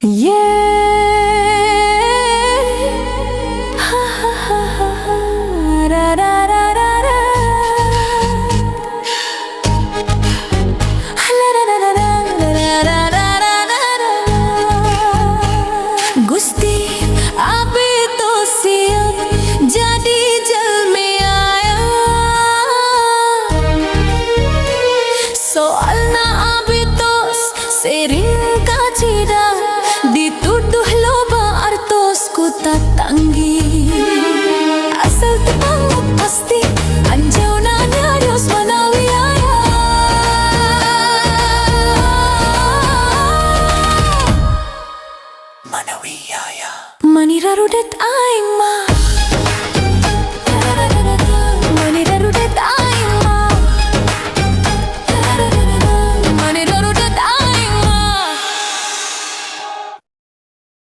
Yeah. Ha ha ha ha ha. Ra ra ra ra ra. La ra ra ra ra ra ra ra ra ra. Gusti abi tos siap jadi jalmi aya. Soalna abi tos sering kacida, dituduh loba artos ku tatanggi. Asal teu banget pasti anjeunna nyarios manawi aya. Manawi aya. Mani rarudet aing mah.